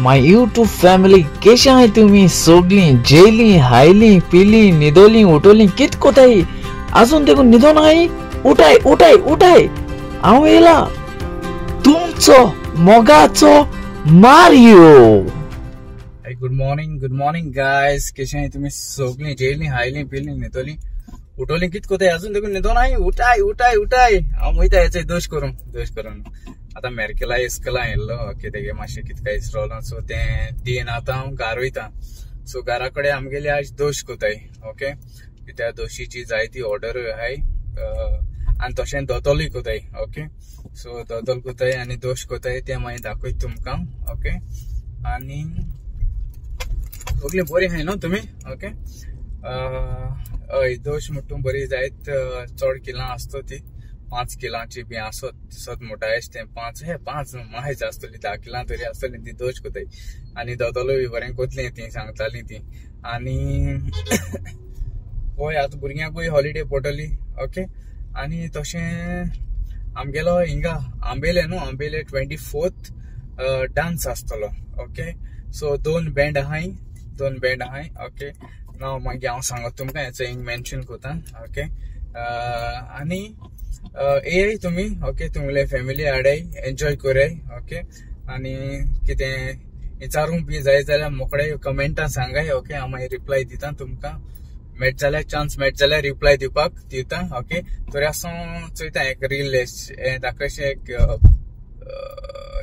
My YouTube family केशे आहाय तुमी सगळीं जेली हायली पिली न्हिदोली उठोली कित कोताय आजून देखून न्हिदोन आहाय उठाय उठाय उठाय हांव येयला तुमचो मोगाचो Mario. Good morning guys, केशे आहाय तुमी सगळीं जेली हायली पिली न्हिदोली उठोली कित कोताय अजून देखून न्हिदोन आहाय उठाय उठाय उठाय. हांव वयता हेचे दोश करूंक दोश करून आतां मेरकेला इस्कला येयल्लो ओके तेगे मातशें कितें काय इसरोलो सो तें दिन आतां हांव घार वयता. सो घरा कडेन आमगेली आज दोश कोताय ओके, कित्याक दोशीची जायती ऑर्डर आहाय आनी तशें दोदोलूय कोताय ओके. सो दोदोल कोताय आनी दोश कोताय तें मागीर दाखयता तुमकां ओके. आनी सगळीं बरीं आहाय न्हू तुमी ओके. हय दोश म्हणटू बरी जायत चड किलां आसता ती 5 किलांची बी आसत सत मोटायश तें 5 हे 5 मायज आसतली 10 किलां तरी आसतली ती दोश कोताय. आनी दोदोलूय बी बरें कोतली ती सांगताली ती. आनी पळय आतां भुरग्यांकूय हॉलिडे पडटली ओके. आनी तशें आमगेलो हिंगा आंबेले न्हू आंबेले 24th dance आसतलो ओके. सो 2 बँड आहाय 2 बँड आहाय ओके. ना मागीर हांव सांगत तुमकां हेचो हिंग मेन्शन कोता ओके. आनी येयाय तुमी ओके, तुमगेले फॅमिली हाडाय एन्जॉय कराय ओके. आनी कितें विचारूंक बी जाय जाल्यार मोकळे कमेंटान सांगाय ओके. हांव मागीर रिप्लाय दिता तुमकां, मेळट जाल्यार चान्स मेळट जाल्यार रिप्लाय दिवपाक दिता ओके. तरी आसूं चोयता एक रील हें दाखयशें एक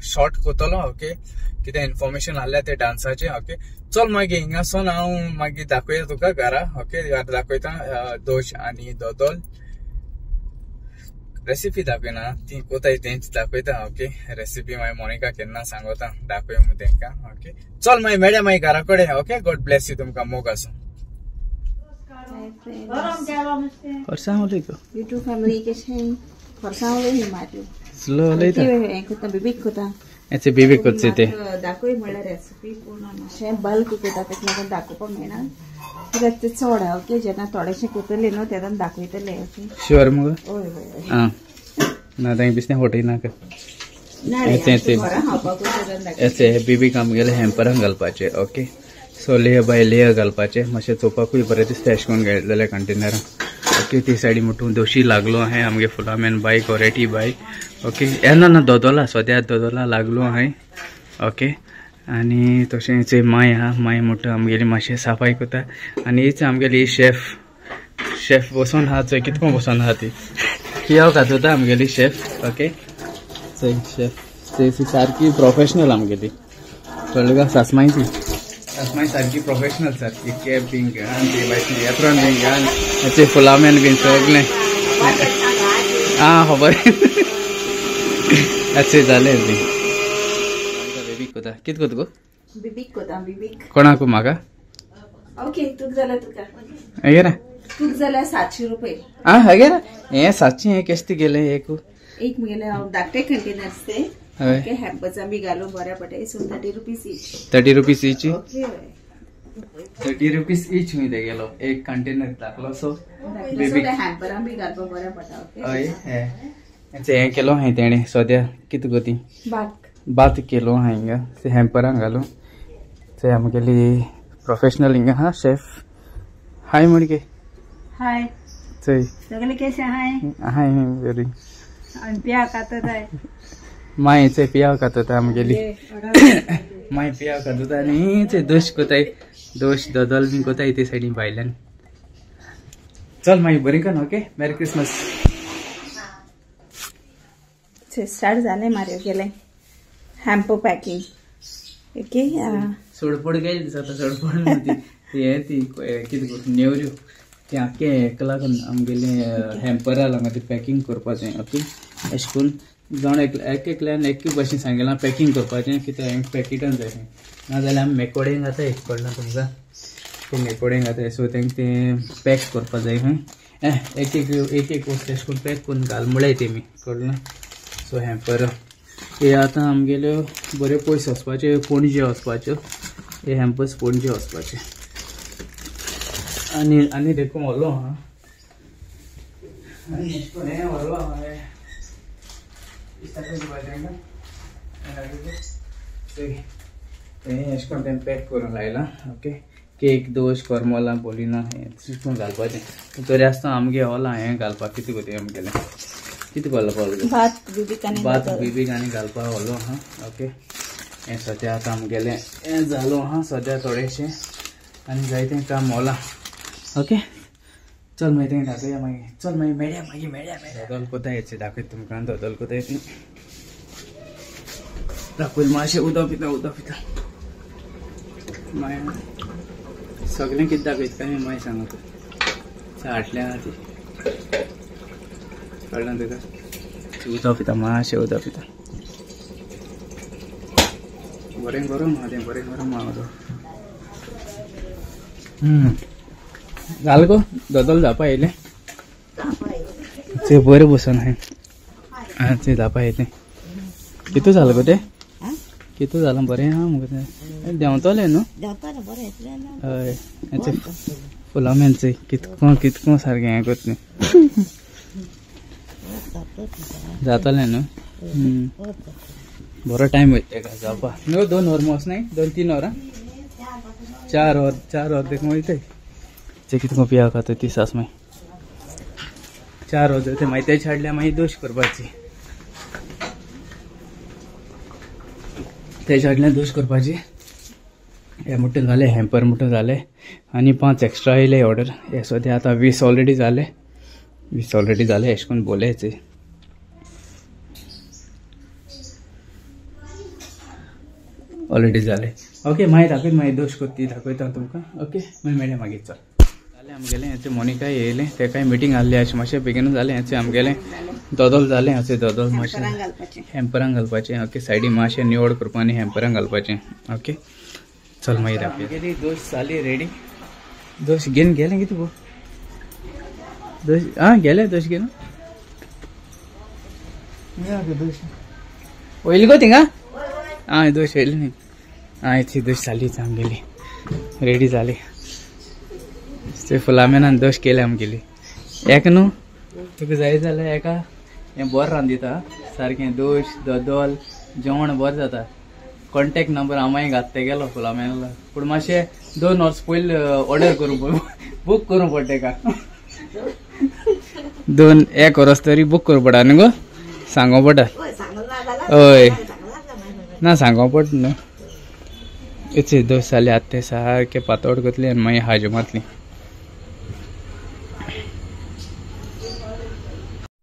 शॉर्ट कोतलो ओके, कितें इन्फॉर्मेशन आहल्यार ते डान्साचें ओके. चल मागीर हिंगासून हांव मागीर दाखयता तुका घरा ओके. दाखयता दोश आनी दोदोल रेसिपी दाखयना ती कोताय तेंच दाखयता ओके. रेसिपी मागीर मोनिका केन्ना सांगता दाखय मु तेंकां ओके. चल मागीर मेळया मागीर घरा कडेन ओके. गॉड ब्लेस you, तुमकां मोग आसूं. यूट्यूब फॅमिली केशे बेबी करचे ते दाखय म्हणल्यार रेसिपी पूण मातशें बल्क कोता तेका लागून दाखोवपाक मेळना कित्याक ते चड आहा ओके. जेन्ना थोडेशें कोतले न्हू तेन्ना दाखयतले ओके. शुअर मुगो? हय हय. आं ना तांकां बिसने फटय नाका. बेबीक आमगेले हॅम्परान घालपाचें okay. So layer by layer घालपाचें मातशें चोवपाकूय बरें दिसता अशें करून घातलें जाल्यार कंटेनरान ओके. ती सायडी म्हणटू दोशी लागलो आहाय आमगे फुलामेन बायक ओरेटी बायक ओके. ना ना दोदोला सद्या दोदोला लागलो आहाय ओके. आनी तशेंच माय आहा, माय म्हणटा आमगेली मातशें साफाय कोता. आनी हीच आमगेली शेफ शेफ बसोन आहा चोय कितको बसोन आहा ती कियाव खातोता आमगेली शेफ ओके. चोय शेफ ती सारकी प्रोफेशनल आमगेली कळ्ळें का. सासमाय ती सासमाय सारकी प्रोफेशनल सारकी कॅप बीन घेवन ती भाशेन एप्रॉन बीन घेवन तेचे फुलामेन बीन सगळें आं खबर अच्छे जालें ती. बेबीक कोता कित कोता गो? बेबीक कोता बेबीक कोणाक म्हाका ओके. तुका जाल्यार तुका हेगे ना तुका जाल्यार 700 रुपये. आं हेगे ना हें 700 हें केश्ट गेलें एक एक मुगेलें हांव धाकटे कंटेनर्स ते ओके. हॅम्पर्स बी घालून बऱ्या पडटा. So 30 rupees each. 30 rupees each okay. 30 rupees each हुंय तेगेलो एक कंटेनर धाकलो. सो बेबी हॅम्परान बी घालपाक बऱ्या पडटा ओके. हय हें केलो हांवें तेणें सद्या कितें गो ती भात भात केलो हांवें हिंगा ते हॅम्परान घालून. ते आमगेली प्रोफेशनल हिंगा हा शेफ. हाय म्हणगे हाय चोय सगळे केशे हाय हाय बरी पिया खातोताय माय चोय पियाव खातोता आमगेली माय पियाव खातोता. आनी चोय दोश कोताय दोश दोदोल बी कोताय ते सायडीन भायल्यान. चल मागीर बरी कर ओके. Merry Christmas. Start जालें मार्यो गेलें हॅम्पो पॅकिंग ओके. सोडपड गेली दिसता सोडपड ती हें ती कितें नेवऱ्यो ती आख्खें हेका लागून आमगेलें हॅम्परा लागून ती पॅकिंग करपाचें ओके. अशें करून जाण एक एकल्यान एक भाशेन सांगलां पॅकिंग करपाचें कित्याक पॅकेटान जाय नाजाल्यार आमी मेकोडेंग जाता एक कळना तुमकां तें मेकोडेंग जाता. सो तांकां तें पॅक करपा जाय खंय एक एक एक एक वस्तू अशें करून पॅक करून घाल म्हळ्याय तेमी कळना. सो हॅम्पर हे आतां आमगेल्यो बऱ्यो पयस वचपाच्यो पणजे वचपाच्यो हे हॅम्पर्स पणजे वचपाचे. आनी आनी देखून व्हरलो आहा आनी हें व्हरलो आहा हें अशें करून तें पॅक करून लायलां. ओके केक दोश करमलां बोलिना हें करून घालपाचें. तरी आसतना आमगे हॉलां हें घालपाक कितें कोता आमगेलें कितें घालपा भात बिबीक आनी घालपा हॉलो आहा. ओके हें सद्या आतां आमगेलें हें जालो आहा सद्या थोडेशें आनी जायतें काम होला. ओके चल मागीर तें दाखया मागीर. चल मागीर मेळया मागीर मेळया. दोदोल कोता येचे दाखयता तुमकां. दोदोल कोता येते दाखयल मातशें उदक पिता उदक पिता मागीर सगळें कितें दाखयता काय मागीर सांगता. हाटल्या ती कळ्ळें तुका. उदक पिता मातशें उदक पिता. बरें गरम आहा तें बरें गरम आहा उदक. जालें गो दोदोल जावपा येयलें ते बरें बसून आहाय. आं ते जावपा येयलें. कितू जालें गो तें कितू जालां बरें आहा मुगो तें देंवतलें न्हू. हय फुलां मेनचें कितको कितको सारकें हें करता जातलें न्हू. बरो टायम वयता तेका जावपा न्हू. 2 वर मोस न्हय 2-3 वरां 4 वर 4 वर देखून वयताय. ते कितको पिया खाता ती सास मागीर 4 वर जाता मागीर ते छाडल्या मागीर दोश करपाची. ते छाडल्या दोश करपाची. हे मोठे जाले हॅम्पर मोठे जाले आनी 5 एक्स्ट्रा येयले ऑर्डर. हे सद्या आतां 20 ऑलरेडी जाले. 20 ऑलरेडी जाले अशें करून बोलायचे. ऑलरेडी जाले. ओके मागीर दाखयता मागीर दोश कोत्ती दाखयता तुमकां. ओके मागीर मेळया मागीर. चल जालें आमगेलें हेचें मोनिका येयलें तेकाय मिटींग आहली अशें मातशें बेगीनूच जालें. हेचें आमगेलें दोदोल जालें. अशें दोदोल मातशें हॅम्परांक घालपाचें. ओके सायडी मातशें निवड करपा आनी हॅम्परांक घालपाचें. ओके चल मागीर आमगेली दोश जाली रेडी. दोश घेवन गेलें कितें गो दोश आं गेले दोश घेवन दोश वयली गो थिंगा. आं दोश येयली न्ही. आं ती दोश जाली आमगेली रेडी जाली. ते फुलामेनान दोश केले आमगेली. एक न्हू तुका जाय जाल्यार एका हें बरें रांदिता सारकें दोश दोदोल जेवण बरें जाता. कॉन्टेक्ट नंबर हांव मागीर घात तेगेलो फुलामेनालो. पूण मातशें 2 वर्स पयलीं ऑर्डर करूंक बूक करूंक पडटा तेका. 2-1 वरस तरी बूक करूंक पडटा न्हू गो. सांगो पडटा. हय ना सांगो पडटा न्हू. इतले दोश जाले आतां ते सारके पातोड करतली आनी मागीर हाज्यो मारतली.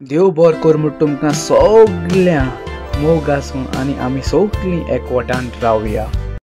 देव बरो कर म्हूण तुमकां सगळ्यां मोग आसूं आनी आमी सगळीं एकवटान रावया.